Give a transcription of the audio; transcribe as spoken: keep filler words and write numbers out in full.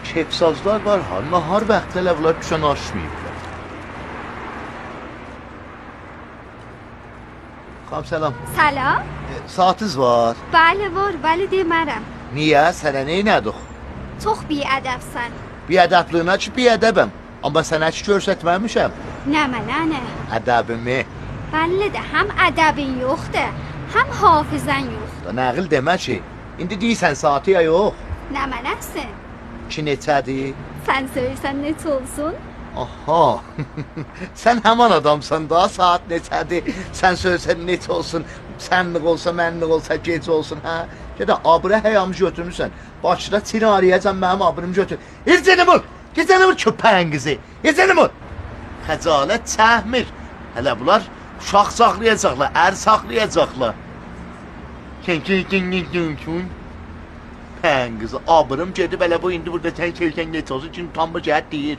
کئف‌سازلار وار ها، ناهار واختی ائله بونلار دوشن آشماییبلار. خانیم، سلام. سلام. ائ، ساعاتینیز وار؟ بلی، وار، ولی دئمرم. نییه؟ سنه نئینه‌دیک؟ چوخ بی‌ادبسن. بی‌ادبلیگینه کی بی‌ادبم. آمما سنه کی گؤرستمه‌میشم. نمنه‌نی؟ ادبیمی. بللی‌دیر، هم ادبین یوخدور، هم حافظه‌ن یوخدور. دا نقل دئمه کی. ایندی دئییرسن ساعاتی یا یوخ؟ نمنه‌سین؟ کی نئچه‌دیر؟ سن سؤیله‌سن نئچه اولسون؟ آها. سن همان آدامسان دا، ساعات نئچه‌دیر؟ سن سؤیله‌سن نئچه اولسون؟ سنلیک اولسا، منلیک اولسا، گئجه اولسون، هه؟ گئده آبری حیامی گؤتورموسن. باکیدا چین آرییاجان منیم آبریمی گؤتور. هئچ نمور! هئچ نمور کؤپه‌یین قیزی! هئچ نمور! خجالت چکمیر. هله بونلار اوشاق ساخلایاجاقلار، ار ساخلایاجاقلار. کن، کن، کن، کن، کن، کن. په‌یین قیزی، آبریم گئدیب، هله بو ایندی بورادا سن سؤیله‌سن نئچه اولسون، کی اوتانمیر گلیر دئییر.